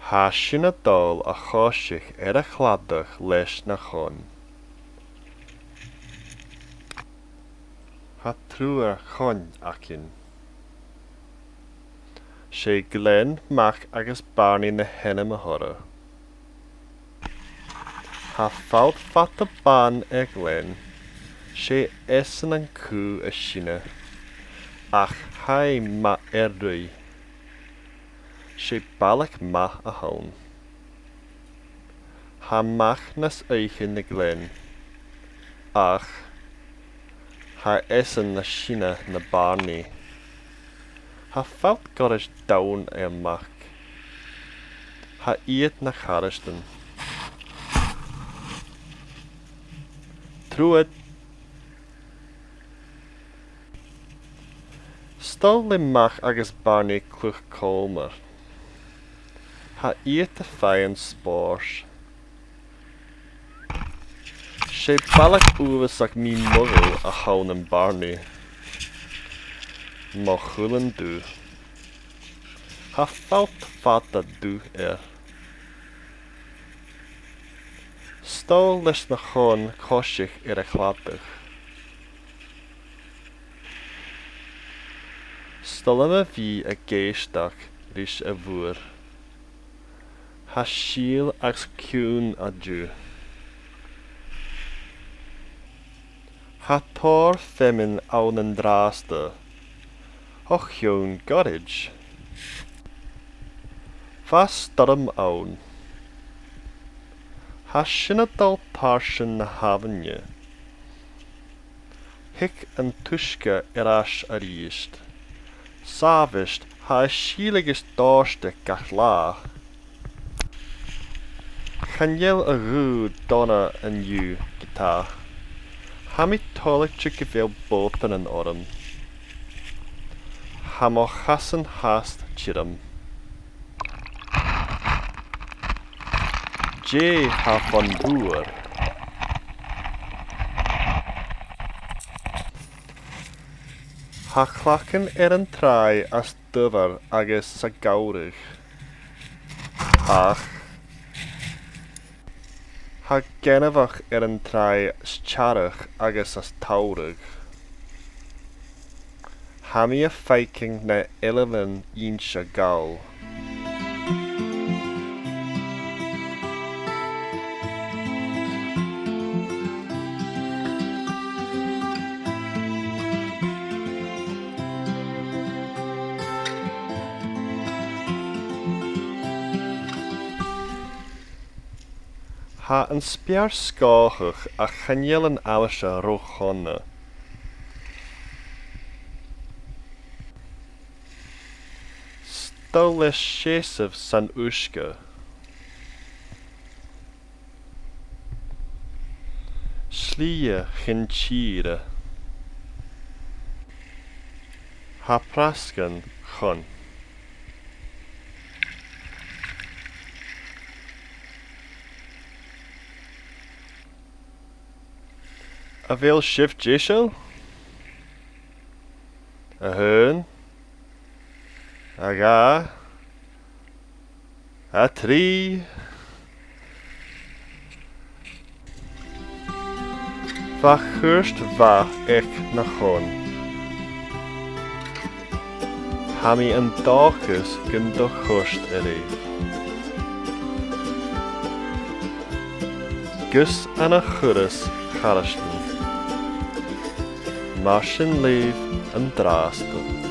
Thá sinn a dul a choisigh ar a chladach leis na chon. Thá triúr chon againn. 'Sé Glen, Mac agus Barney na hainm athá orra. Thá folt fada bán ar Ghlen. 'Sé eisean an cú is sine, ach tha é maith ar rith. 'Sé bealach maith athá ann. Thá Mac nas óighe na Glen, ach thá eisean nas sine na Barney. Thá folt gairid donn ar Mac. Thá iad 'na charasdan. Truad! 'S dul le Mac agus Barney Cloich Cholmair. Thá iad a faigheann spóirt. 'Sé bealach uabhasach mímhogaill a thabhann in Barney. Mo chulainn dubh. Thá folt fada dubh air. 'S dul leis na chon coisigh ar a chladach. 'S dul liom a bhí ag éisteacht ris a bhfuair. Thá síol agus ciún á dtiú. Thá tor feamainn ann an drásta, ó cheann gairid. Bha stoirm ann. Thá sinn a dul tairsean na h-aibhinne. Thig an t-uisce ar ais aríst. Sábhaist thá a síol agus dóisteach gach lá. Chan eil a ghuth dona inniu go tá. Tha mi toillte go bheil botanan orm. Tha mo chasan theast tirim. Dé thá fon bhfuar. Thá clacan ar an tráigh as Dubhar agus sa gCamhraidh. Ach thá gaineamhach ar an tráigh 's tearrach agus as tsamhradh. Tha mi a feicean na h-Eileanan Innse Gall. Thá an spéir scáthach ach chan eil an aimsir ró-shona. 'S dul leis seasamh san uisce. Slí chun tíre. Thá preascán chun. A bheil sibh deiseal? A haon, a dhá, a thrí. Bha chúirt mhath aig na chon. Tha mi an dòchas gun do chuirt ariamh. Gus an a churas charasdan. Mar sin leibh an dtrásta.